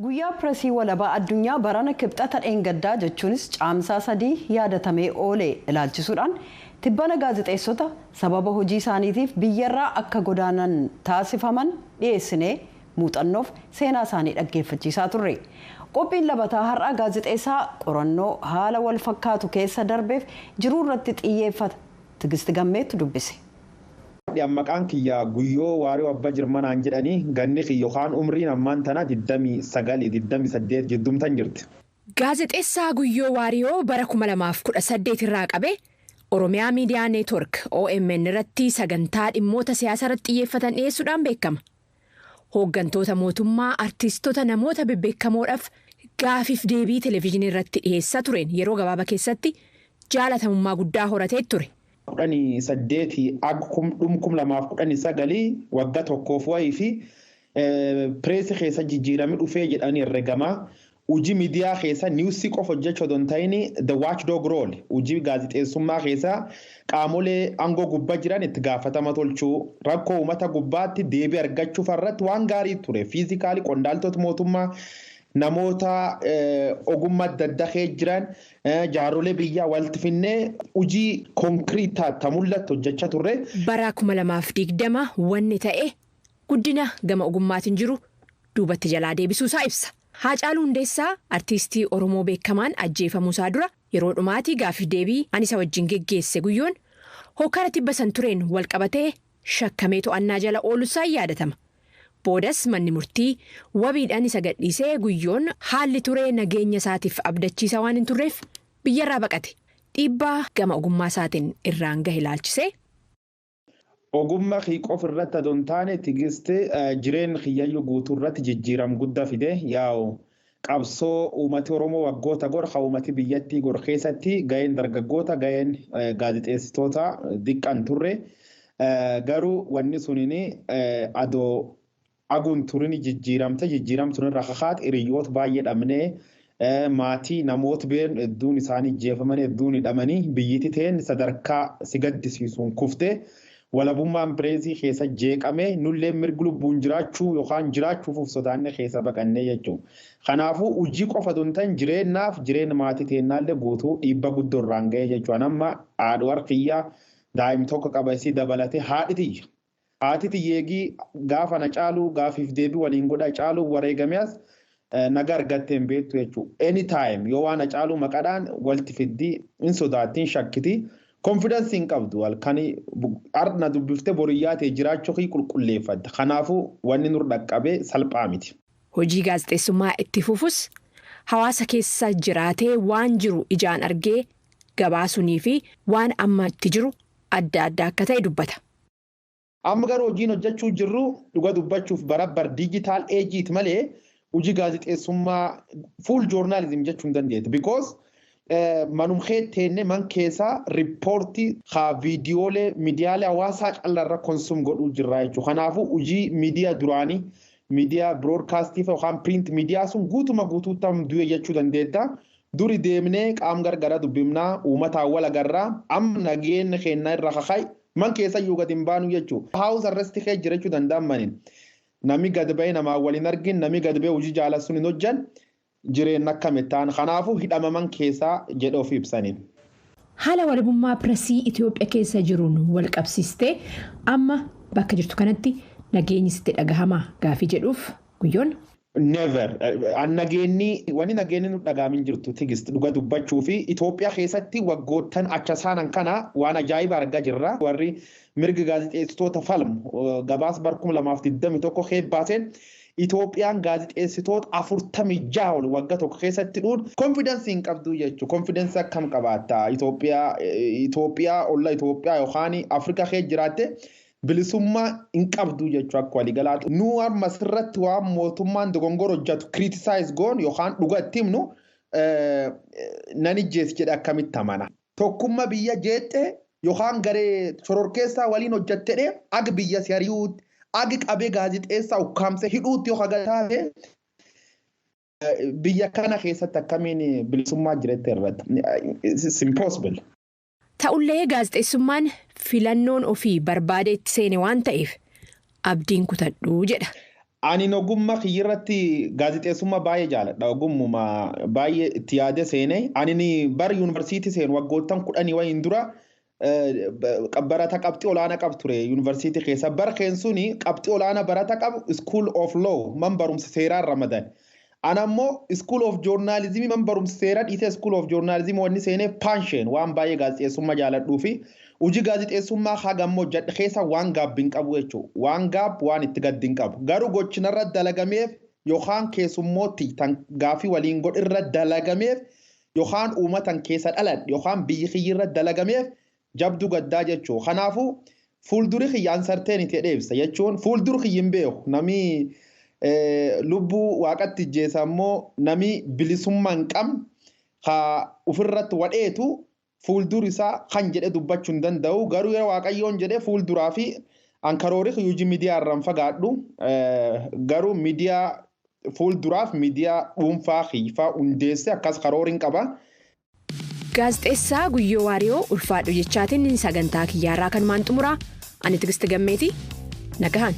Guyyaa Pireesii Walabaa Addunyaa barana Kibxata dheengaddaa, jechuunis Caamsaa 3 yaadatamee oole ilaalchisuudhaan, tibbana gaazexeessota sababa hojii isaaniitiif biyyarraa akka godaanan taasifaman dhiyeessinee muuxannoof seenaa isaanii dhaggeeffachiisaa turre. Qophiin Labataa har'aa gaazexeessaa qorannoo haala wal fakkaatu keessa darbeef jiruu irratti xiyyeeffata. Tigisti Gammeettu dubbise. Maqaan kiyya Guyyoo Waariyoo Abbaa Jirmanaan jedhanii, ganni kiyya yookaan umriin ammaan tana 29, 28 jiddumtan jirti. Gaazexeessaa Guyyoo Waariyoo bara 2018 irraa qabee Oromiyaa Miidiyaa Neetwork OMN irratti sagantaa dhimmoota siyaasaa irratti xiyyeeffatan dhiyeessuudhaan beekama. Hooggantoota mootummaa, artiistota, namoota bebbeekamoodhaaf gaafiif deebii televezyiinii irratti dhiyeessaa tureen yeroo gabaabaa keessatti jaalatamummaa guddaa horatee ture. 18 dhum 2019 waggaa tokkoof wayii fi pireesii keessa jijjiirame dhufee jedhanii herregamaa. Hojii miidiyaa keessa newsii qofa hojjechuu osoo hin ta'in, the watchdog role, hojii gaazexeessummaa keessa qaamolee aangoo gubbaa jiran itti gaafatama tolchuu, rakkoo uummata gubbaatti deebii argachuuf irratti waan gaarii ture. Physically qondaaltota mootummaa, namoota ogummaa adda addaa jiran, jaarolee biyyaa walitti finnee hojii concrete ta mul'attu hojjechaa turre. Bara 2020 wanni ta'e guddina gama ogummaatiin jiru duubatti jalaa deebisuusaa ibsa. Haacaaluu Hundeessaa, artiistii Oromoo beekamaan, ajjeefamuusaa dura yeroo dhumaatii gaaffii deebii ani isa wajjin geggeesse, Guyyoon hokkara tibba san tureen wal qabatee shakkamee to'annaa jala oolusaa yaadatama. Boodas manni murtii wabiidhaan isa gadhiisee, Guyyoon haalli turee nageenya isaatiif abdachiisa waan hin turreef biyyarraa baqate. Dhiibbaa gama ogummaa isaatiin irraan gahe ilaalchisee. Ogummaa kii qofa irratti adoo hin taane, Tigiste, jireenya kiyyayyuu guutuu irratti jijjiiram guddaa fide. Yaa'u qabsoo uummati Oromoo waggoota gor haa uummati biyyattii gor keessatti gaheen dargaggoota, gaheen gaazexeessitoota diqqan turre. Garuu wanni suniin adoo aguun turin jijjiiramte. Jijjiiramtuun irra kakaat hiriyoota baay'ee dhabnee, maatii namoota bireen hedduun isaanii jeefaman, hedduun hidhamanii, biyyiti teen sadarkaa si gaddisiisuun kufte. Walabummaan pireesii keessa jeeqame, nullee mirgi lubbuun jiraachuu yookaan jiraachuuf of sodaanne keessa baqannee jechuudha. Kanaafuu hojii qofa osoo hin ta'in, jireenyaaf jireenya maatii teennaallee guutuu dhiibba guddoo irraan ga'e jechuudha. Amma haadha warqiyyaa daa'im tokko qaba, isii dabalatee haadhi tiyya. Haati tiyyeegii gaafa na caaluu gaafiif deebii waliin godha caaluu wareegame as naga argattee hin beektu jechuudha. Anytime yoo waan caaluu maqaadhaan walitti fiddii hin sodaattiin, shakkiti. Confidence hin qabdu, halkan na dubbiftee boriyyaa ta'e jiraachuu fi qulqulleeffatta. Kanaafuu wanni nur dhaqqabee salphaa miti. Hojii gaazexeessummaa itti fufus, hawaasa keessa jiraatee waan jiru ijaan argee gabaasuunii fi waan amma itti jiru adda adda akka ta'e dubbata. Amma garuu hojiin hojjechuu jirru, dhuga dubbachuuf, barabbar digital ageiiti malee hojii gaazexeessummaa full journalism jechuu hin dandeettu. Because manum teenne man keessaa reportii haa viidiyoolee miidiyaalee hawaasaa callarra consume godhuu jirra jechuudha. Kanaafuu hojii miidiyaa duraanii, miidiyaa broadcastii yookaan print miidiyaa sun guutuma guutuutti du'e jechuu dandeetta. Duri deemnee qaam gargara dubbifnaa, uummataan wal agarraa. Amma nageenya keenyaa irra kakaayi man keessa iyyuu gadi hin baanu jechuudha. House arrest kee jiraachuu danda'an maniin. Namni gad ba'ee namaa waliin argin, namni gad ba'ee hojii jaalasuun hin hojjan, jireenya akkamitti ta'an, kanaafuu hidhamaman keessaa jedhe of ibsaniin. Haala walabummaa pireesii Itoophiyaa keessa jiruun wal qabsiistee, amma bakka jirtu kanatti nageenyi sitti dhagahamaa gaafii jedhuuf, Guyyoon. Never. Nageenyi, wanni nageenyi nu dhagaamin jirtu, Tigist, dhuga dubbachuu fi Itoophiyaa keessatti waggoottan acha saanan kana waan ajaa'iba argaa jirra. Warri mirga gaazexeessitoota falmu gabaasa bar 2021 baaseen Itoophiyaan gaazexeessitoota 46 ol waggaa tokko keessatti dhuun confidence hin qabdu jechuudha. Confidence akkam qabaatta? Itoophiyaa olla Itoophiyaa yookaan Afrikaa keessa jiraatte bilisummaa hin qabdu jechuudha akka waliigalaatu. Nu amma sirratti waan mootummaan dogongora hojjetu criticize goon yookaan dhuga itti himnu nan ijjees jedhe akkamitti amana? Tokkummaa biyya jeettee yookaan garee shororkeessaa waliin hojjettee ag biyya si ari'uutti, agi qabee gaazexeessaa ukkaamsee hidhuutti yoo haga taate, biyya kana keessatti akkamiin bilisummaa jirette irratti? It's impossible. Ta'ullee gaazexeessummaan filannoon ofii barbaade itti seene waan ta'eef abdiin kutadhuu jedha. Ani ogummaa kiyyarratti gaazexeessummaa baay'ee jaaladha. Ogummaa baay'ee itti yaade seenee ani bara yuunivarsiitii seenu waggoottan 10 wayiin dura barata qabxii olaanaa qabu ture yuunivarsiitii keessa. Bara suni qabxii olaanaa barata qabu School of Law man barumsa seeraa ramadan. Ana ammoo School of Journalism man barumsa seeraa dhiisee School of Journalism wanni seenee passion waan baay'ee gaazexeessummaa jaaladhuu fi hojii gaazexeessummaa hagammoo hojjedhe keessa waan gaabbi hin qabu jechuudha. Waan gaab waan itti gaddi hin qabu. Garuu gochinarra dalagameef yookaan keessummootti tan gaafii waliin godhirra dalagameef yookaan uummatan keessa dhaladhe yookaan biyyi kiyyirra dalagameef jabduu gaddaa jechuudha. Kanaafuu fuulduri kiyya uncertainty jedhee ibsa jechuun fuulduri kiyyi hin beeku. Namni lubbuu waaqatti ijjeessa immoo namni bilisummaa hin qabne haa ofirratti wadheetu fuulduri isaa kan jedhe dubbachuu hin danda'u. Garuu yeroo waaqayyoon jedhe fuulduraa fi ankaroorii hojii miidiyaa irraan fagaadhu. Garuu miidiyaa fuulduraaf miidiyaa dhuunfaa hiifaa hundeesse akkas karooriin qaba. Gaazexeessaa Guyyoo Waariyoo ulfaadhu jechaatiin sagantaa kiyyaarraa kanumaan xumuraa. Ani Tigisti Gammeetii nagahan.